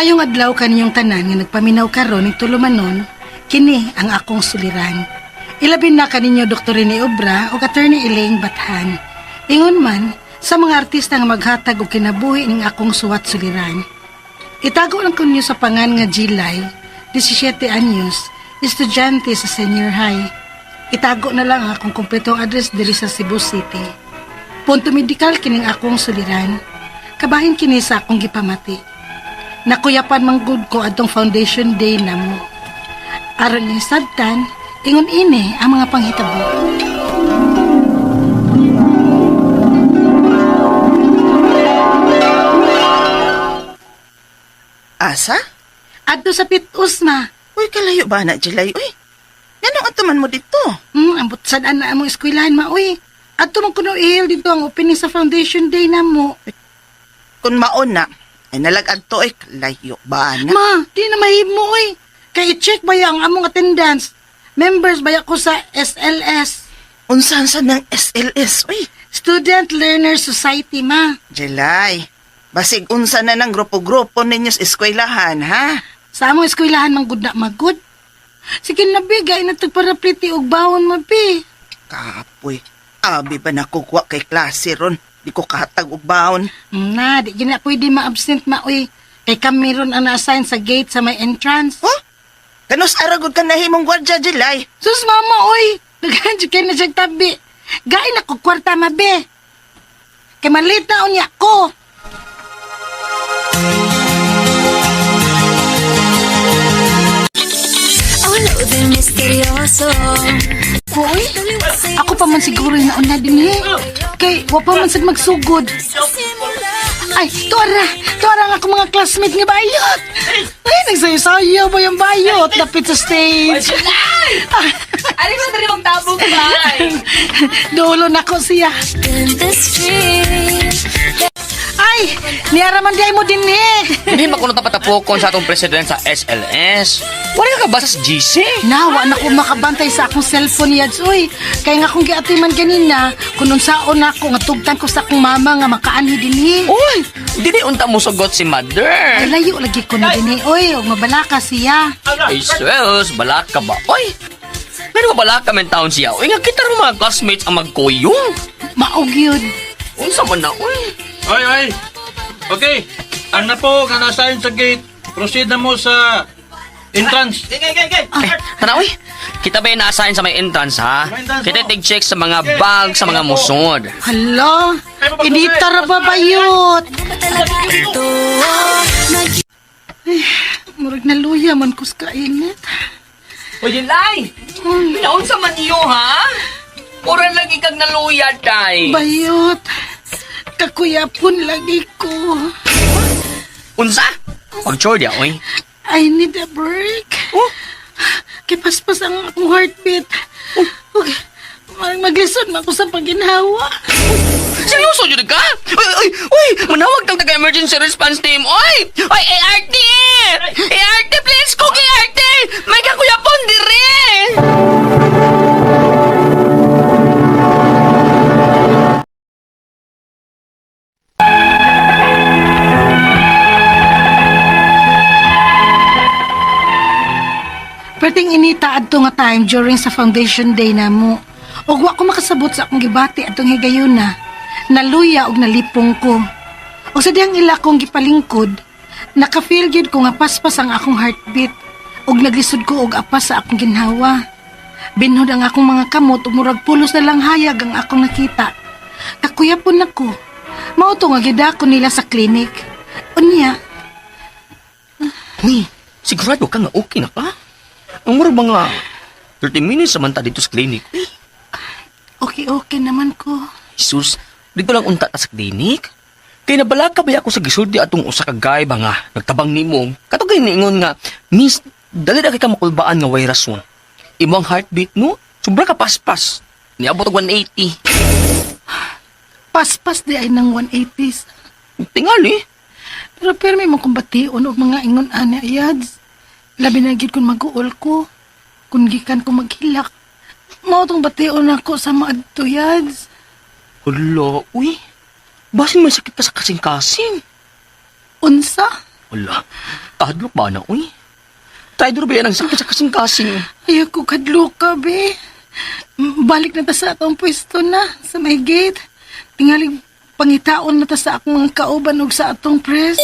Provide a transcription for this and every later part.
Maayong adlaw kaninyong tanan nga nagpaminaw karon ning tulumanon, kini ang akong suliran. Ilabi na kaninyo Dr. Rene Obra o Attorney Elaine Bathan. Ingon man sa mga artista nga maghatag og kinabuhi ning akong suwat suliran. Itago lang ko ninyo sa pangan nga Jilay, 17 anyos, estudyante sa senior high. Itago na lang ang akong kompletong address diri sa Cebu City. Punto medikal kining akong suliran. Kabahin kini sa akong gipamati. Nakuyapan manggod ko atong foundation day namo. Aron ni sabtan, ingon ini ang mga panghitabo. Asa? Adto sa pitus na. Uy, kalayo ba na, Jilay? Uy, ganong atuman mo dito? Ambot sad ana among eskwelahan ma uy. Adto man kuno ihil dito ang opening sa foundation day namo. Kung maon na, ay nalagad to, ay kalayo ba na? Ma, di na mahimo uy. Kay i-check ba ya ang among attendance? Members ba ya ko sa SLS? Unsan sa ng SLS, uy? Student Learner Society ma. Jilay, basig unsa na ng grupo-grupo ninyo sa eskwelahan, ha? Sa among eskwelahan man gud na magud. Sige na bigay na tagparapliti og bawon mo bi. Kapoy, abi ba nakukuha kay klase ron? Di ko kahatag og baon. Na, di gina pwede ma-absent ma uy. Kay kami ron ang na-assign sa gate sa may entrance. Huh? Kanus aragod ka nahimong gwardya, Jilay. Sus mama oy, daghan jud kay na siyang tabi. Gain ako kwarta mabe. Kay malit na unya ko. Ang misteryoso. Uy, ako pa man siguro yung nauna din eh. Kay wa pa man sad magsugod. Ay, tuara! Tuara nga akong mga classmate nga bayot! Ay, nagsayo-sayo ba yung bayot? Dapit sa stage. Ano ba dali mong tabog ba? Dulo na ko siya. In this dream. Ay, niara man di ay mo din eh. Hindi makuno tapatapokon sa atong president sa SLS. Wala ka ba sa GC? Nawa na ko makabantay sa akong cellphone yads uy. Kaya nga kung giatiman ganina, kung unsaon na ako nga tugtan ko sa akong mama nga makaanhi dinhi. Uy, dili unta mo sugot si Ay mother. layo lagi ko na dinhi uy, ug mabalaka siya. Ay, sus, balak ka ba? Uy, meron ba balak ka men taon siya? Uy, nga kita rin mga classmates ang magkuyong. Maog yun. Unsa man na, uy. Oy, oy. Okay. Ang na po nga na-assign sa gate. Proceed na mo sa entrance. Ay, tara, uy. Kita ba yung na-assign sa may entrance, ha? Entrance, Kita oh. tig-check sa mga bag, sa mga musod. Hala, inita ra ba bayot? Ano ba talaga ito? Nag- Murag naluya man kus kainit. Uy, Jilay! Naunsa man niyo, ha? Oran lagi kag naluya, tay. Bayot, kakuyapon lagi ko. Unsa? Pag-chore dia, uy. I need a break. Oh. Kay paspas ang akong heartbeat. Ug maglisod man ko sa pagginhawa. Seryoso jud ka? Uy, uy, uy! Manawag tag taga emergency response team. Uy! Uy, ART! ART, please! Kung ART! May kakuyapon dire! Perting inita adto nga time during sa foundation day namo. Ug wa ko makasabot sa akong gibati atong higayuna. Naluya og nalipong ko. Og sa dihang ila kong gipalingkod, naka-feel gyud ko nga paspas ang akong heartbeat ug naglisod ko og apas sa akong ginhawa. Binhod ang akong mga kamot ug murag pulos na lang hayag ang akong nakita. Kakuyapon nako. Mao to nga gidako nila sa clinic. Unya, Uy, sigurado ka nga okay na ka? Ang mura ba nga 30 minutes naman ta dito sa clinic. Uy, okay okay naman ko. Jesus, dito lang unta ta sa clinic. Kay nabala ka ba ako sa gisulti atong usa ka guy ba nga nagtabang nimo. Katong kay niingon nga, Miss, dali na kay ka makulbaan nga way rason. Imong heartbeat no, sobra ka paspas. Niabot og 180. Paspas di ay ng 180s. Tingali. Pero pirmi mo kong bation og mga ingon ani ayads. Labi na gid kun mag-uol ko. Kun gikan ko maghilak. Mao tong bation ako sa maadto yads. Hala, uy. Basin may sakit ka sa kasing-kasing. Unsa? Wala. Kahadlok ba na, uy? Tayo ba yan ang sakit sa kasing-kasing? Ayaw ko kadluka, be. Balik na ta sa atong pwesto na, sa may gate. Tingaling pangitaon na ta sa akong mga kauban og sa atong press.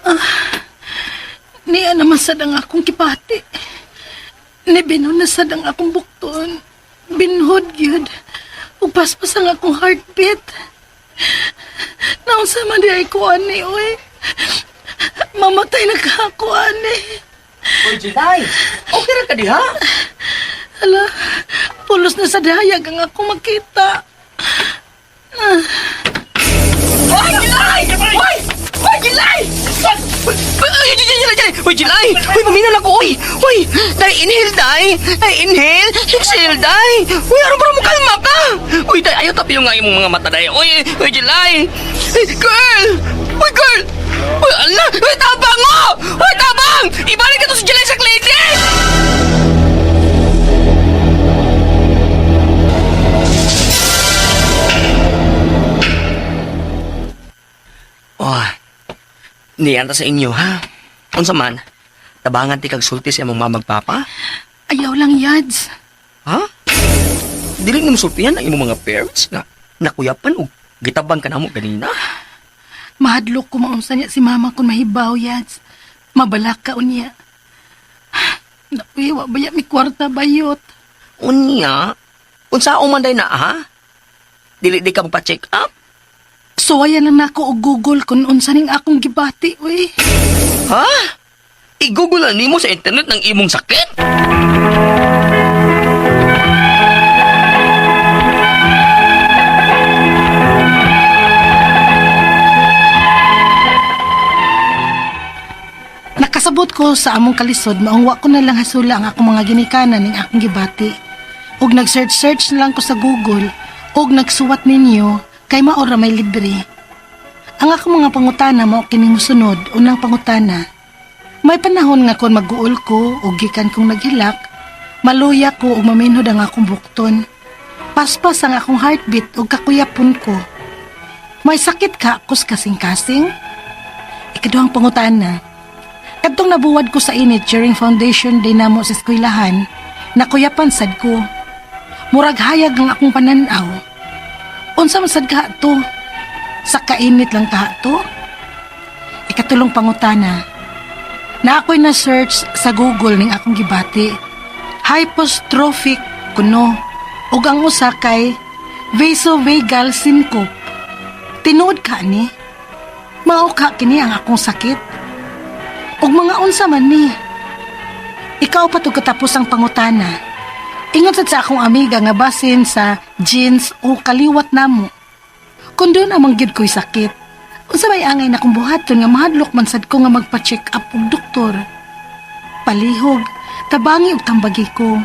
Ah, niya naman sad ang akong kipati. Nibinon na sad ang akong bukton. Binhod gyud. Ug paspas ang akong heartbeat. Naunsa man di ay ko ani, oy. Mamatay na ka ako, ani. Uy, Jilay! Okay ra ka diha? Hala, pulos na sa dayag ang ako makita. Uy, Jilay! Uy! Uy, Jilay! Uy, uy, Jilay, Jilay! Uy, Jilay! Uy, paminaw lang ko, uy! Uy! Day, inhale, day! Day, inhale! Exhale, day! Uy, ano ba mo kalma ka? Uy, day, ayaw tapi yung nga imong mga mata, day. Uy, uy, Jilay! Uy, girl! Uy, girl! Uy, ala! Uy, tabang mo! Uy, tabang! Ibalik na to si Jilay sa clinic! Oh, niyan ta sa inyo, ha? Unsa man, tabangan ti kag sulti sa imong mamagpapa? Ayaw lang, Yads. Ha? Dili nimo sultihan ang imong mga parents nga nakuyapan og gitabang ka namo ganina. Mahadlok ko maunsa niya si mama kung mahibaw, Yads. Mabalak ka unya. Naku, wa ba ya mi kwarta bayot? Unya, unsa man day na ha? Dili di ka magpa-check up? Suwayan lang nako og Google kung unsa ning akong gibati, uy. Ha? I-google na nimo sa internet ng imong sakit? Nakasabot ko sa among kalisod, maong wa ko na lang hasula ang akong mga ginikanan ning akong gibati. Ug nag-search-search na lang ko sa Google ug nagsuwat ninyo kay mao ra may libre. Ang akong mga pangutana mao kining mosunod, unang pangutana. May panahon nga kon mag-uol ko ug gikan kong naghilak, maluya ko ug maminhod ang akong bukton. Paspas ang akong heartbeat ug kakuyapon ko. May sakit ka kus kasing-kasing? Ikaduhang pangutana. Kadtong nabuwad ko sa init during foundation day namo sa eskwelahan, nakuyapan sad ko. Murag hayag ang akong pananaw. Unsa man sad kaha to? Sa kainit lang kaha to? Ikatulong pangutana. Na ako'y na-search sa Google ning akong gibati. Hypostrophic kuno. Ug ang usa kay vasovagal syncope. Tinuod ka ni? Mao ka kini ang akong sakit? Ug mga unsa man ni. Ikaw pa tug katapos ang pangutana. Ingon sad sa akong amiga nga basin sa jeans o kaliwat namo. Kun doon amang gyud ko'y sakit. Unsa may angay na kong buhaton nga mahadlok man sad ko nga magpa-check up og doktor. Palihog, tabangi og tambagi ko.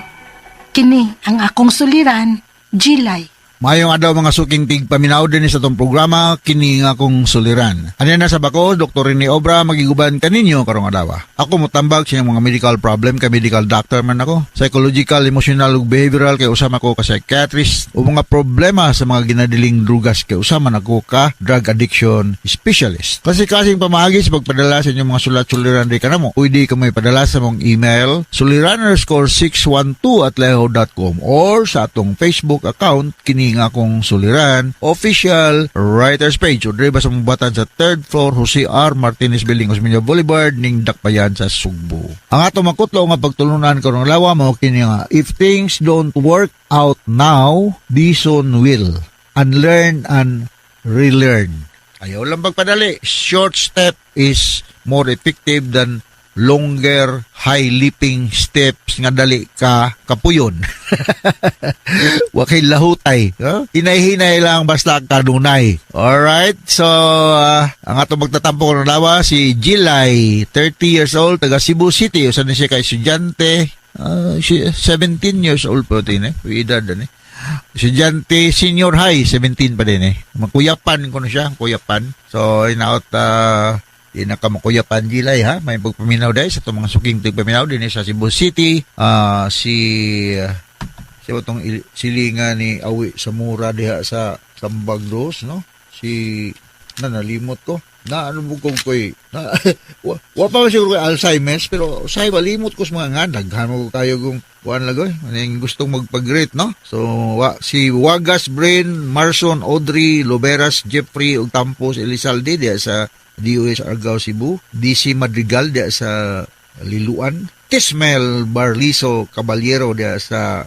Kini ang akong suliran, Jilay. Maayong adlaw mga suking tigpaminaw din sa atong programa kini nga akong suliran. Ani na sa bako Dr. Rene Obra magiguban kaninyo karong adlaw. Ako motambag sa inyong mga medical problem kay medical doctor man ako. Psychological, emotional ug behavioral kay usama ko ka psychiatrist o mga problema sa mga ginadiling drugas kay usama nako ka drug addiction specialist. Kasi kasing pamaagi sa pagpadala sa inyong mga sulat-suliran di kanamo. Pwede ka may padala sa mong email suliran_612@yahoo.com or sa atong Facebook account kini nga akong suliran official writers page o diri ba sa mong batan sa third floor Jose R. Martinez Building, Osmeña Boulevard ning Dakpayan sa Sugbo. Ang atong makutlo nga pagtulunan karong adlaw mo kini nga if things don't work out now, they soon will. Unlearn and relearn. Ayaw lang pagpadali. Short step is more effective than longer high leaping steps nga dali ka kapuyon. Wa kay lahutay. Huh? Hinay-hinay lang basta kanunay. Alright? So, ang atong magtatampo karong adlaw si Jilay, 30 years old, taga Cebu City. Usa ni siya kay estudyante. 17 years old po din eh. Edad eh. Estudyante senior high, 17 pa din eh. Makuyapan ko na siya, kuyapan. So, inaot, di na ka makuyapan Jilay ha. May pagpaminaw dahil sa itong mga suking tigpaminaw din eh, sa Cebu City. Si siya itong silingan ni Awi Samura diha sa Sambag Dos, no? Si na nalimot ko. Na ano bugkog ko eh. Na, wa pa man siguro kay Alzheimer's, pero say malimot ko sa mga nga daghan mo kayo kung kuan lagoy. Ano yung gustong magpag-greet, no? So si Wagas Brain, Marson, Audrey, Loberas, Jeffrey ug Tampos Elizalde diya sa DOS Argao Cebu, DC Madrigal diya sa Liluan, Tismel Barliso Caballero diya sa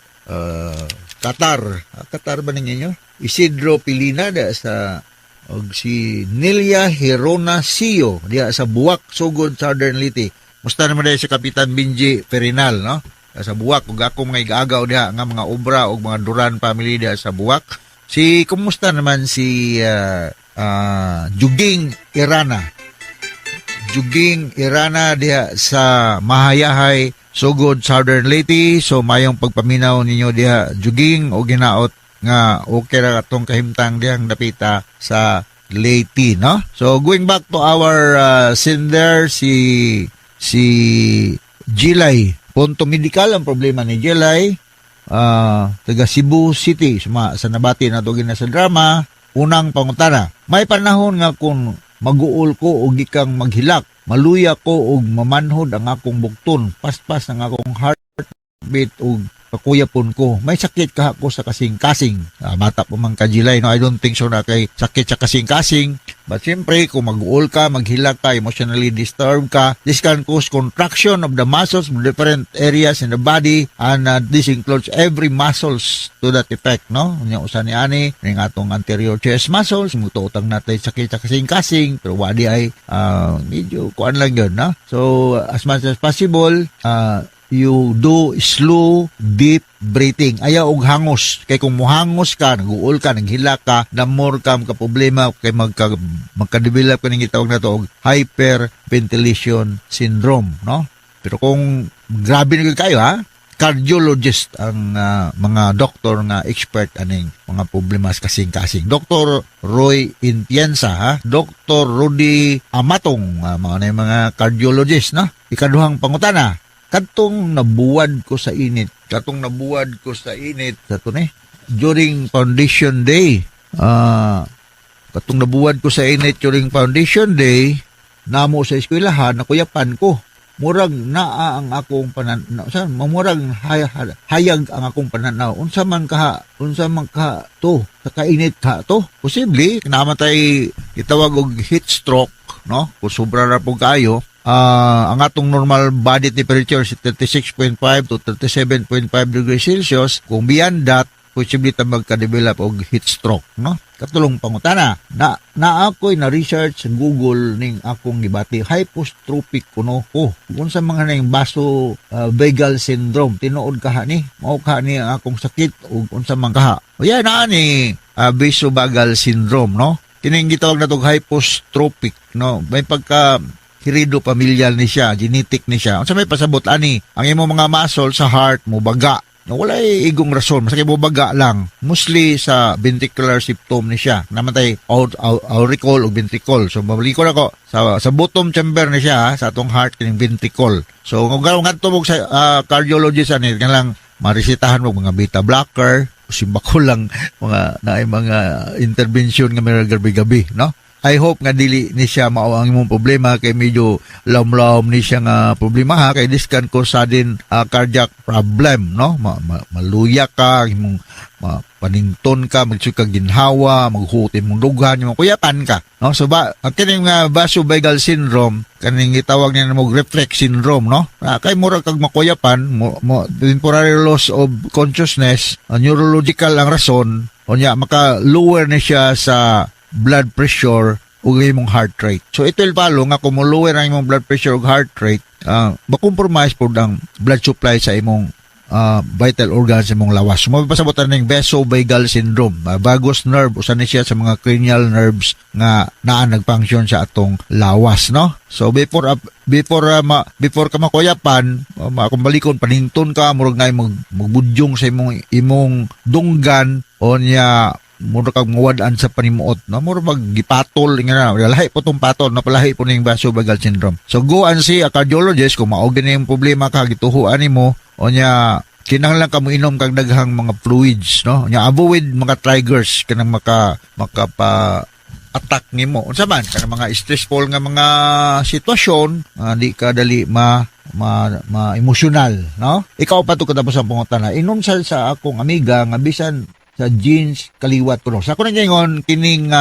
Qatar. Ah, Qatar ba ninyo? Isidro Pilina diya sa og si Nelia Hirona Sio diya sa Buwak, Sugod, Southern Leyte. Musta naman diya si Kapitan Benji Perinal, no? Sa Buwak ug ako mga igaagaw diha nga mga obra ug mga Duran family diha sa Buwak. Si kumusta naman si Juging Irana. Juging Irana diha sa Mahayahay, Sugod, Southern Leyte. So mayong pagpaminaw ninyo diha, Juging, o ginaot nga okay ra atong kahimtang dihang dapita sa Leyte, no? So going back to our sender, si Jilay. Punto medical ang problema ni Jilay. Taga Cebu City. Suma, sa nabati na na sa drama, unang pangutana. May panahon nga kung maguol ko og gikang maghilak, maluya ko og mamanhod ang akong bukton, paspas ang akong heartbeat og kakuyapon ko. May sakit ka ako sa kasing-kasing? Ah, bata pa man ka, Jilay, no? I don't think so na kay sakit sa kasing-kasing. But siyempre, kung mag-uol ka, maghilak ka, emotionally disturbed ka, this can cause contraction of the muscles of different areas in the body and this includes every muscles to that effect, no? Unya usa ni ani, ning atong anterior chest muscles, mutuotang natay sakit sa kasing-kasing, pero wadi ay medyo kuan lang yun, no? So, as much as possible, you do slow, deep breathing. Ayaw og hangos. Kay kung muhangos ka, naguol ka, naghilak ka, the more ka ka problema kay magka-develop ka ning gitawag na to og hyperventilation syndrome, no? Pero kung grabe na gyud kayo ha, cardiologist ang mga doktor nga expert aning mga problema sa kasing-kasing. Dr. Roy Intienza ha, Dr. Rudy Amatong, mga na yung mga cardiologist, no? Ikaduhang pangutana, kadtong nabuwad ko sa init, katong nabuwad ko sa init sa to ni during Foundation Day. Katong nabuwad ko sa init during Foundation Day namo sa eskwelahan, nakuyapan ko. Murag naa ang akong pananaw sa murag hayag ang akong pananaw. Unsa man ka to sa kainit ka to? Posible namatay gitawag og heat stroke, no? Kung sobra ra po kayo. Ang atong normal body temperature is 36.5 to 37.5 degrees Celsius. Kung beyond that, posible ta magka-develop og heat stroke, no? Katulong pangutana, na na ako'y na research sa Google ning akong gibati, hypostrophic kuno ko. Unsa mga ning vaso vagal syndrome? Tinuod kaha ni? Mao kaha ni ang akong sakit ug unsa man kaha? O yan naa ni vasovagal syndrome, no? Kining gitawag na tog hypostrophic, no? May pagka heredo familial ni siya, genetic ni siya. Unsa may pasabot ani? Ang imong mga muscle sa heart mo baga. No, walay igong rason, masakit mo baga lang. Mostly sa ventricular symptom ni siya. Namatay auricle o ventricle. So mabalikon ako sa bottom chamber ni siya ha, sa atong heart kining ventricle. So kung gano'n ngadto mo sa cardiologist ani lang maresetahan mo mga beta blocker, simba ko lang mga naay mga intervention nga may gabi-gabi, no? I hope nga dili ni siya mao ang imong problema kay medyo lamlam ni siya nga problema ha, kay this can cause sudden cardiac problem, no? Maluya ka, imong panington ka, magsud ka ginhawa, maghuot imong dughan, imong kuyapan ka, no? So ba ang kining nga vasovagal syndrome, kaning gitawag niya mo reflex syndrome, no? Kay mura kag makuyapan mo, temporary loss of consciousness, neurological ang rason. Unya maka lower ni siya sa blood pressure ug imong heart rate. So it will follow nga kung mo-lower ang imong blood pressure ug heart rate, makompromise pod ang blood supply sa imong vital organs sa imong lawas. So, mapasabot ning vasovagal syndrome. Vagus nerve usa ni siya sa mga cranial nerves nga naa nag-function sa atong lawas, no? So before ka makuyapan, kung balikon paninton ka, murag na magbudyong sa imong dunggan, o niya mura kag muwad-an sa panimuot, no? Mura mag gipatol nga na lahi po tong patol, no? Palahi po ning vasovagal syndrome. So go and see a cardiologist kung mao gani yung problema ka gituhuan nimo. O nya kinahanglan ka mo inom kag daghang mga fluids, no? Nya avoid mga triggers kanang makapa attack nimo. Unsa man kanang mga stressful nga mga sitwasyon, di ka dali ma ma, ma emosyonal, no? Ikaw pa to katapos ang pangutana. Ingon sa akong amiga nga bisan sa genes kaliwat kuno. Sa ako nang ingon kining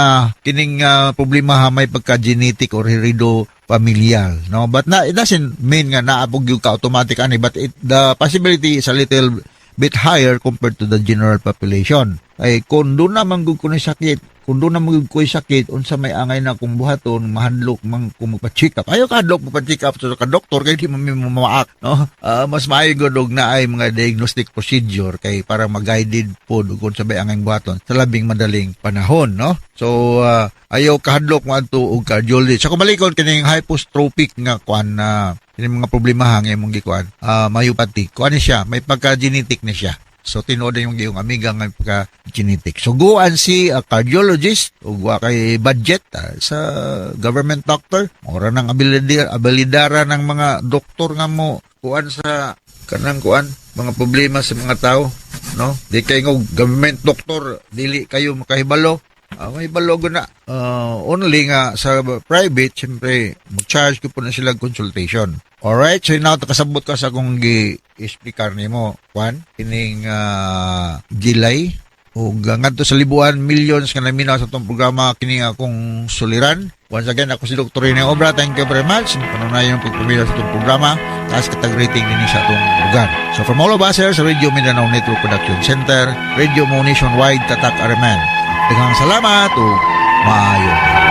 problema ha may pagka genetic or heredo familial, no? But na it doesn't mean nga naa pud gyud ka automatic ani, but the possibility is a little bit higher compared to the general population. Ay kung duna man gud ko ni sakit, kung duna man gud ko'y sakit, unsa may angay na kung buhaton, mahadlok man kung magpa-check up. Ayaw ka hadlok magpa-check up sa ka doktor kay di man mi mamaak, no? Mas maayo gud og naay mga diagnostic procedure kay para ma-guided pod ug kung unsa may angay buhaton sa labing madaling panahon, no? So ayaw kahadlok moadto og cardiologist. Sa kumalikon kining hypertrophic nga kuan na kining mga problema nga imong gikuan, myopathy. Kuan ni siya, may pagka-genetic ni siya. So tinuod na yung iyong amiga nga may pagka-genetic. So go and see a cardiologist ug wa kay budget sa government doctor. Mura nang abilidara ng mga doktor nga mo kuan sa kanang kuan mga problema sa mga tao, no? Di kay ngo government doctor dili kayo makahibalo. Mahibalo gud na. Only nga sa private, siyempre, mag-charge ko po na sila consultation. Alright, so now kasabot ka sa akong gi-explicar nimo, Juan, kining Gilay ug ngadto sa libuan millions nga naminaw sa atong programa kini akong suliran. Once again, ako si Dr. Rene Obra. Thank you very much. Panunayon pagpamilya sa atong programa. Taas katag rating dinhi sa atong lugar. So from all of us here sa Radio Mindanao Network Production Center, Radio Mo Nationwide, Tatak RMN. Daghang salamat ug maayo.